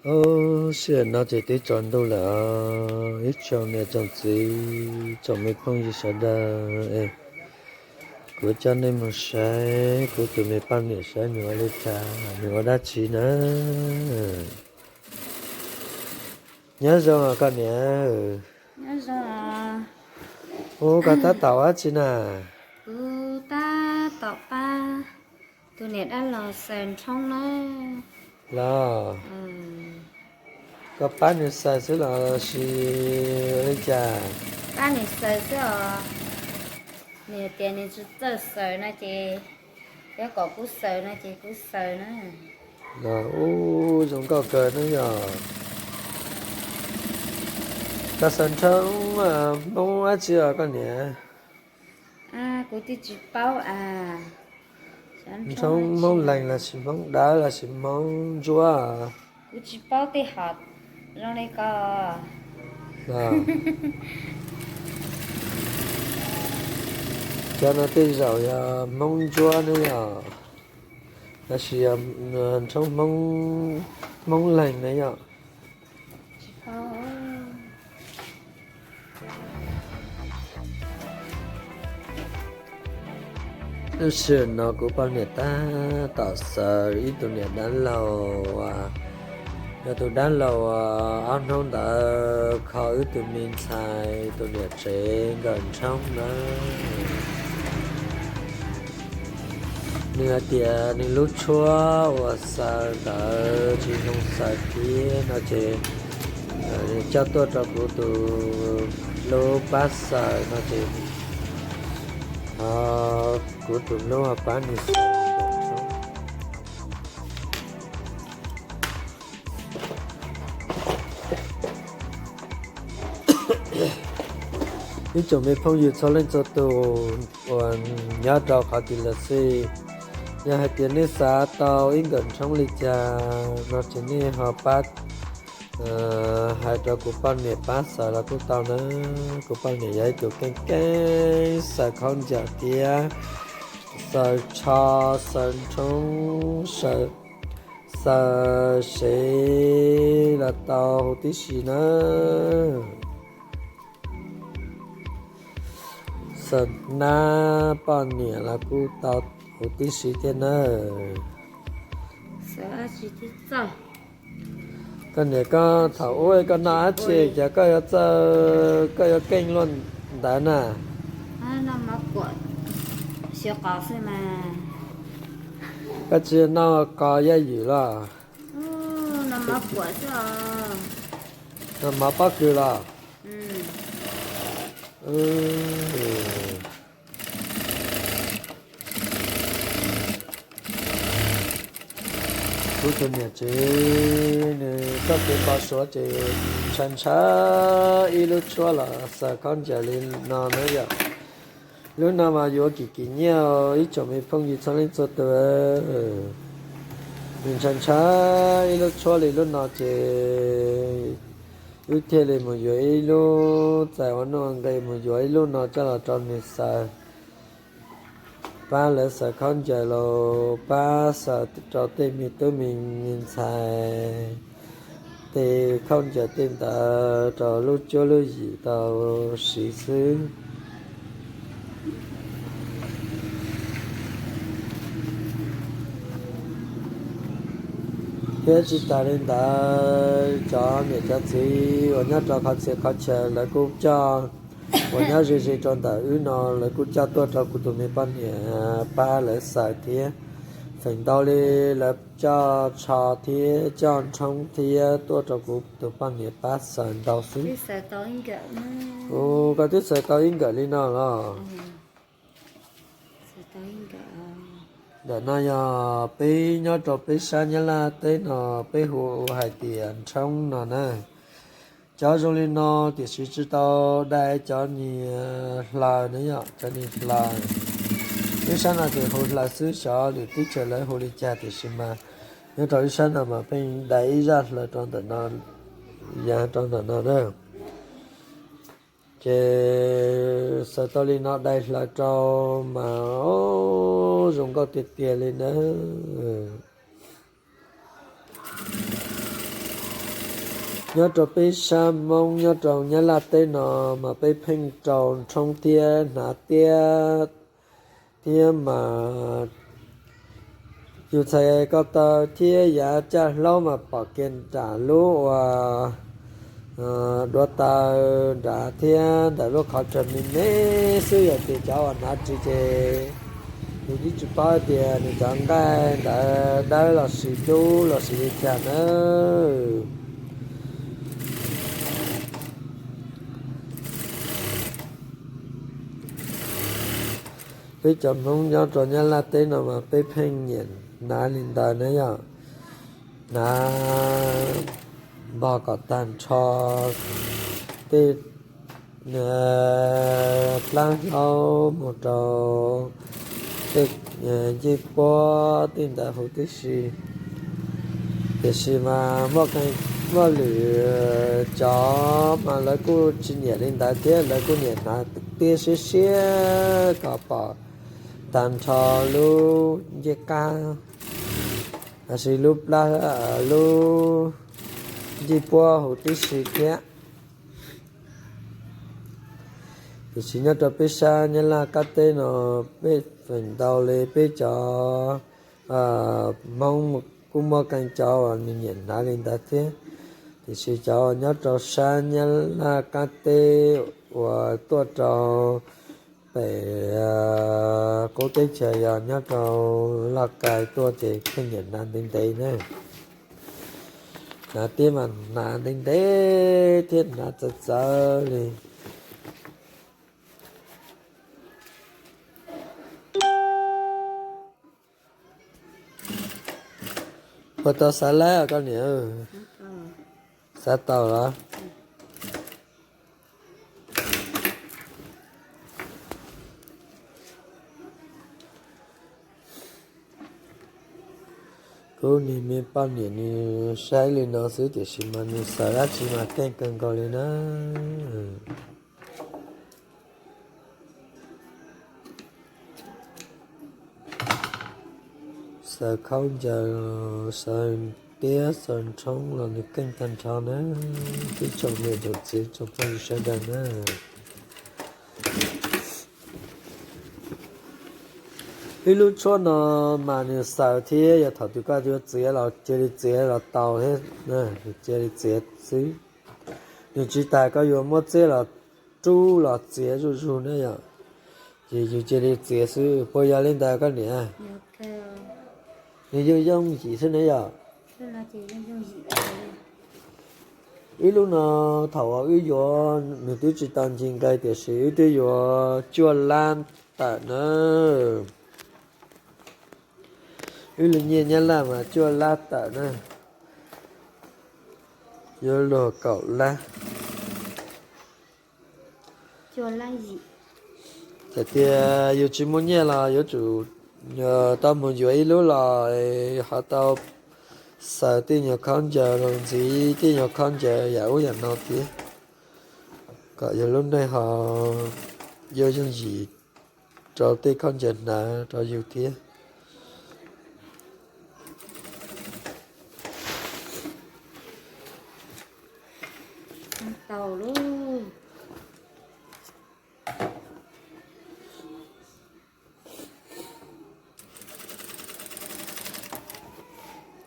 Ub, sij hawm no ces twb tsaus ntuj lawm os ib tsoom niam tsoom txiv tsoom me phooj ywg sawv daws. Kuv coj nej mus saib kuv tus me poj niam saib nws ua li cas, nws ua dab tsi na. Nyob zoo os koj niam. Ub, koj tab tom ua dab tsi na? Kuv tab tom pab tus niam dab laug xaws nrhoob na. Los, koj pab nws xaws xwb los sis ua li cas? Pab nws xaws xwb os. Nws tias nws tsis txawj xaws no ces yog kom kuv xaws no ces kuv xaws na. Los ub, zoo nkauj kawg na yog. Koj xaws nrhoob Hmoob dab tsi os koj niam? Kuv twb tsis paub as. Nrhoob Hmoob Lees los sis Hmoob Dawb los sis Hmoob Ntsuab? Kuv tsis paub tej hom zoo li ko. Cov no tej zaum yog Hmoob Ntsuab ne yom, los sis yog nrhoob Hmoob Lees ne yom. Lub sij hawm no kuv poj niam tab tom xaws ib tug niam dab laug, yog tus dab laug uas ob hnub ntawd kho wb tus me ntxhais tus niam tsev nkawm nrhoob na. Nws hais tias nws lub tshuab uas xaws ntawd tsis zoo xaws thiab no ces coj tuaj rau kuv tus hlub pab xaws no ces kuv tus hlub pab nws xaws. Ib tsoom me phooj ywg txhua leej txhua tus uas nyob rau qhov twg los xij, yog hais tias nej xav tau ib nkawm nrhoob li cas no ces nej ho pab hais rau kuv poj niam pab xaws los kuj tau na. Kuv poj niam yog ib tug keej keej xaws khaub ncaws thiab xaws tsho, xaws nrhoob, xaws sev los tau huv tib si na. Xaws nab poj niam los kuj tau huv tib si thiab na. Koj niam, koj thaum ub koj noj dab tsi ces koj yuav txawj, koj yuav keej luaj ntawd na? Koj tsis noj qos yaj ywm los? Noj mov pob kws los? Kuv tus niam tsev nws txoj kev npau suav ces ntshaw ntshaw ib lub tshuab los xaws khaub ncaws li no na yom. Lub no mas yuav kim kim nyiaj ib tsoom me phooj ywg txhua leej txhua tus. Nws ntshaw ntshaw ib lub tshuab li lub no ces wb thiaj li mus yuav ib lub, txais ua nuj nqi mus yuav ib lub no coj los rau nws xaws. Pab lawv xaws khaub ncaws los pab xaws rau tej me tub me ntxhais tej khaub ncaws tej ntawd rau lub cuab lub yim tau siv xwb. Thiab tsis tas li ntawd, cov niam cov txiv uas nyob rau qhov txhia qhov chaw lawv kuj coj, uas nyob ze ze rau ntawm wb no lawv kuj coj tuaj rau kuv tus me poj niam pab lawv xaws thiab. Feem ntau li lawv coj tsho thiab coj nrhoob thiab tuaj rau kuv tus poj niam pab xaws ntau xwb. Koj twb xaws tau ib nkawm li no los? Ntawm no yog peb nyob rau peb sab Nyab Laj teb no peb hu hais tias nrhoob no na. Cov zoo li no tiam sis tsis tau dai cov niag hlaws na yom, cov niag hlaws. Wb sab no ces hu hlaws xwb, xyov lwm teb chaws lawv hu li cas tiam sis mas nyob rau wb sab no mas pheej dai ib zaj hlaws rau ntawm no, ya rau ntawm no na. Ces xaws tau li no dai hlaws rau mas zoo nkauj tiag tiag li na. Nyob rau peb sab Hmoob nyob rau Nyab Laj teb no mas peb pheej rau nrhoob thiab hnav tiab thiab mas yus txhais ko taw thiab yav caj hlaub mas pom kiag nram lub uas duav taw nrad thiab ntawm lub qhov tsag me me xwb, yog tias cov uas hnav ris ces yus twb tsis paub tias nws cov nqaij ntawd dawb los sis dub los sis li cas nawb. Peb cov Hmoob nyob rau Nyab Laj teb no mas peb pheej nyiam hnav li ntawd na yom. Hnav npog kom tag nrho tej plab hlaub mus rau tej ncej puab tej ntawd huv tib si. Tiam sis mas muaj lwm cov mas lawv kuj tsis nyiam li ntawd thiab, lawv kuj nyiam hnav tiab siab siab kom pom tag nrho lub ncej qab los sis lub plab, lub ncej puab huv tib si thiab. Tiam sis nyob rau peb sab Nyab Laj qab teb no peb feem ntau li peb cov Hmoob kuj muaj qee cov uas nws nyiam hnav li ntawd thiab. Tiam sis cov uas nyob rau sab Nyab Laj qab teb uas tuaj rau pem qub teb chaws yog nyob rau Loj Kais tuaj ces pheej nyiam hnav ntev ntev na. Hnav tiab mas hnav ntev ntev thiab hnav txawv txawv li. Puas tau xav laib os koj niam? Xav tau los? Kuv niag me poj niam nws saib li no xwb tiam sis mas nws xaws dab tsi mas keej kawg nkaus li na. Xaws khaub ncaws, xaws tiab, xaws nrhoob los nws keej tag nrho na. Ib tsoom niam tsoom txiv tsoom phooj ywg sawv daws na, ib lub tshuab no mas nws xaws thiab, yog thaum twg koj yuav txiav los cia li txiav los tau thiab, cia li txiav xwb. Nws tsis tas koj yuav muab txiab los rub los txiav zuj zug na yom. Ces yus cia li txiav xwb, puas yog li ntawd koj niam? Nws yooj yooj yim xwb na yom. Ib lub no thaum uas wb yuav nws twb tsis tau ncig nqe tiam sis wb twb yuav cuaj lab tawm na. Wb lub nyiaj Nyab Laj mas cuaj lab tawm na, yuav luag kaum lab. Txawm tias yus tsis muaj nyiaj los yuav tsum tau mus yuav ib lub los ho tau xaws tej nyuag khaub ncaws los ntxiv tej nyuag khaub ncaws yam ub yam no thiab, kom yus lub neej ho yuav yooj yim rau tej khaub ncaws hnav rau yus thiab.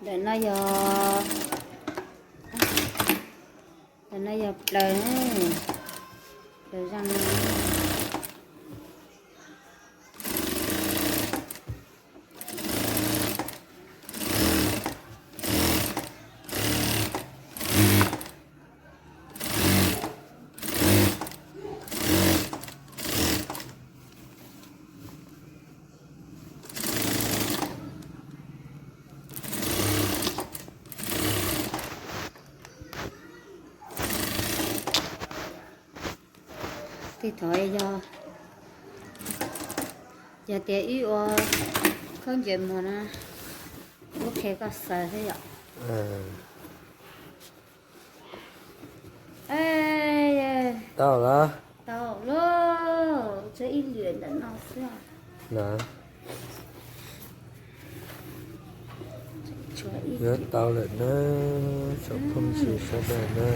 Ntawm no yog, ntawm no yog plaws, plaws zaj no. Tej thaum yog, yog tias wb ua khaub ncaws muag no, wb qhia koj xaws xwb yom. Tau los? Tau lawm, tshuav ib lwm ntawm no xwb. Yuav tau lawm na, tsoom phooj Sawv daws na.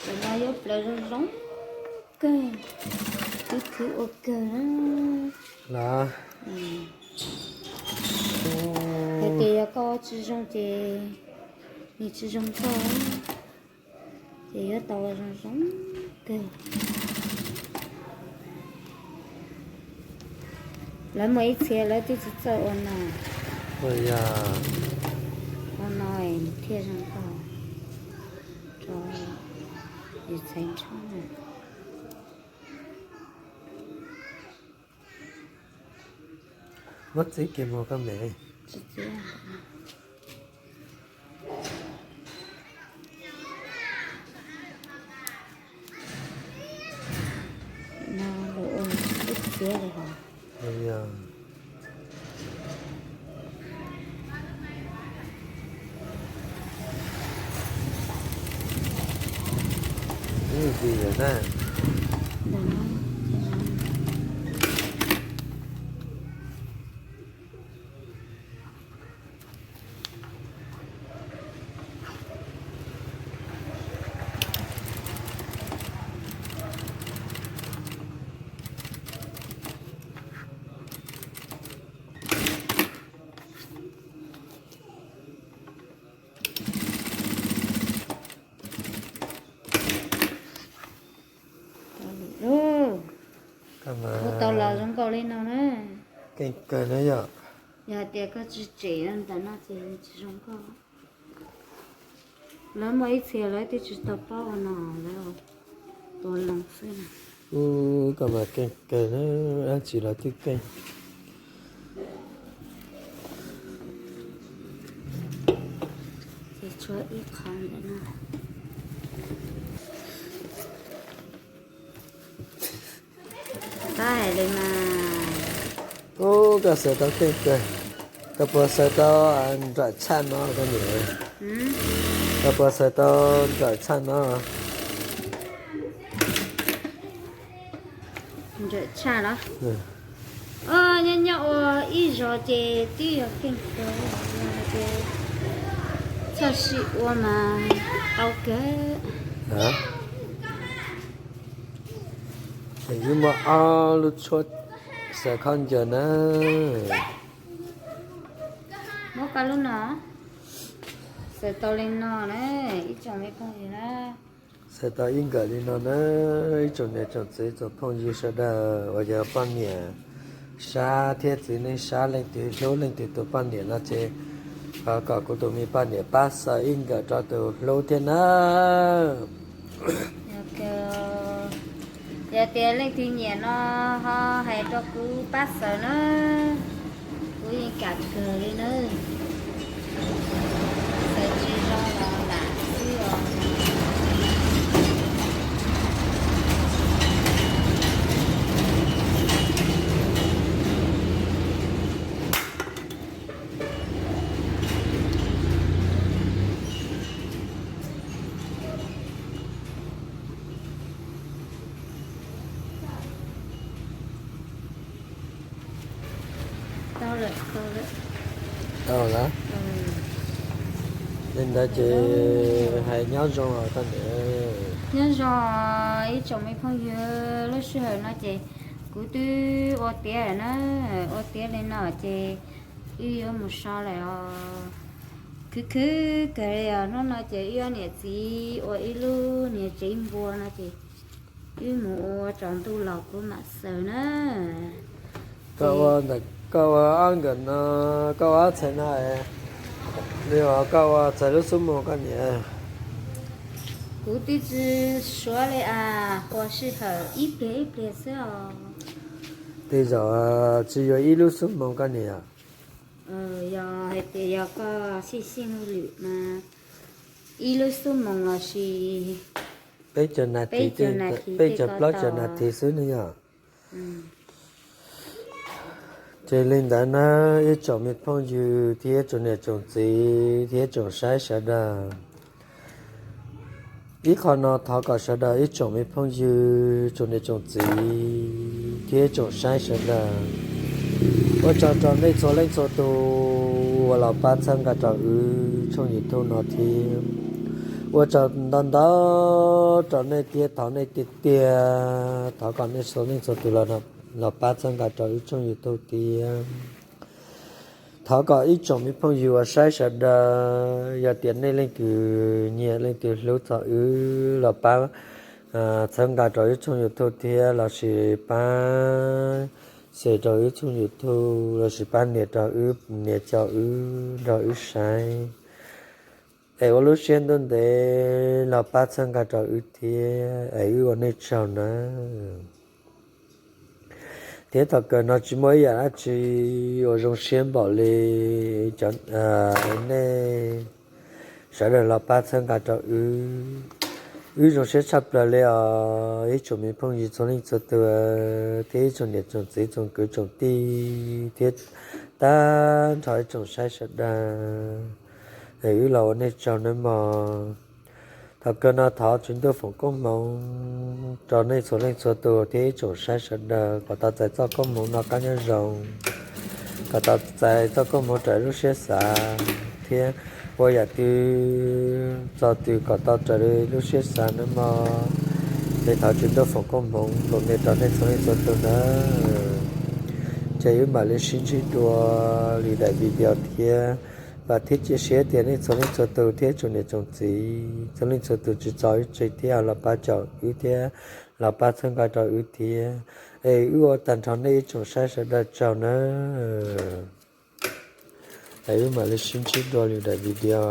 Cov no yuav plaws zoo zoo kawg, khwv khwv ua kawg na. Los, hais tias yog koj ua tsis zoo ces nws tsis zoo koj, ces yuav tau zoo zoo kawg. Lawv muaj ib txhia lawv twb tsis txawj ua no. Ua no thiaj zoo nkauj rau yus txhais ntsho na. Muab txib kiag mus koj me. Ua tau los zoo nkauj li no na. Keej kawg na yom. Yog hais tias koj tsis tsem ntawm no ces tsis zoo nkauj. Lawv muaj ib txhia lawv twb tsis tau paub ua no, lawv tua loo xwb na. Ub, koj mas keej kawg na, dab tsi los twb keej. Ces tshuav ib qho ntawm no. Tab hais li mas. Ub, koj xaws tau keej kawg. Koj puas xaws tau nrawm tshaj no koj niam? Koj puas xaws tau nrawm tshaj no? Nrawm tshaj los? Nyob nyob ua ib zos ces twb yog keej kawg, txoj sim ua mas tau kawg. Ces wb muab ob lub tshuab xaws khaub ncaws na. Muab koj lub no xaws tau li no na, ib tsoom me phooj ywg na. Xaws tau ib nkawm li no na, ib tsoom niam tsoom txiv tsoom phooj ywg sawv daws uas yog poj niam sab thiab txiv neej sab leej twg hlub leej twg tus poj niam no ces thov kom kuv tus me poj niam pab xaws ib nkawm rau tus hlub thiab na. Yog tias leej twg nyiam no ho hais rau kuv pab xaws na, kuv yeej kam kawg li na. Xaws tsis zoo los lam xwb os. Tau lawm, tau lawm. Tau lawm. Li ntawd ces hais nyob zoo os koj niam. Nyob zoo ib tsoom me phooj ywg, lub sij hawm no ces kuv twb ua tiav lawm na, ua tiav li no ces wb yuav mus so lawm os. Khwv khwv kawg li os, hnub no ces wb ob niam txiv ua ib lub niag tsev npua no ces wb mus ua tsaus ntuj los kuv mam xaws na. Koj ua ntawm koj ua ob nkawm no, koj ua ob txhais no, li koj ua txhais lub xub moos koj niam. Kuv twb tsis suav li as, ua sij hawm ib pliag ib pliag xwb os. Tej zaum tsis yuav ib lub xub moos koj niam. Yog hais tias yog koj xij xij hauj lwm mas ib lub xub moos lossis peb caug nas this, peb caug plaub caug nas this xwb ne yog. Ces li ntawd nawb ib tsoom me phooj ywg thiab tsoom niam tsoom txiv thiab tsoom saib sawv daws. Ib qho no thov kom sawv daws ib tsoom me phooj ywg tsoom niam tsoom txiv thiab tsoom saib sawv daws, ua tsaug rau nej txhua leej txhua tus uas los pab txhawb nqa rau wb tshooj YouTube no thiab. Ua tsaug ntau ntau rau nej thiab thov nej tiag tiag, thov kom nej txhua leej txhua tus los pab txhawb nqa rau wb tshooj YouTube thiab. Thov kom ib tsoom me phooj ywg uas saib sawv daws, yog tias nej leej twg nyiam leej twg hlub txog wb los pab txhawb nqa rau wb tshooj YouTube thiab lossis pab share rau wb tshooj YouTube lossis pab nias rau wb, nias coj wb nrog wb saib. Es ua lub siab ntuj ntev los pab txhawb nqa rau wb thiab es wb ua nej tsaug nawb. Thiab thaum kawg no tsis muaj ib yam dab tsi uas zoo siab npaum li nej sawv daws los pab txhawb nqa rau wb. Wb zoo siab tshaj plaws li os ib tsoom me phooj ywg txhua leej txhua tus thiab ib tsoom niam tsoom txiv tsoom kwv tsoom tij thiab tag nrho ib tsoom saib sawv daws. Es wb los ua nej tsaug nawb mog. Thaum kawg no thov Tswv Ntuj foom koob hmoov rau nej txhua leej txhua tus thiab ib tsoom saib sawv daws kom tau txais txoj koob hmoov noj qab nyob zoo, kom tau txais txoj koob hmoov raws lub siab xav thiab ua yam twg txog twg kom tau raws li lub siab xav nawb mog. Ces thov Tswv Ntuj foom koob hmoov nplua mias rau nej txhua leej txhua tus nawb. Ces wb mam li sib ntsib dua lwm daim video thiab. Vam thiab cia siab tias nej txhua leej txhua tus thiab tsoom niam tsoom txiv txhua leej txhua tus tsis txo wb tseg thiab los pab caum wb thiab los pab txhawb nqa rau wb thiab. Es wb ua tag nrho nej ib tsoom saib sawv daws tsaug nawb. Es wb mam li sib ntsib dua lwm daim video.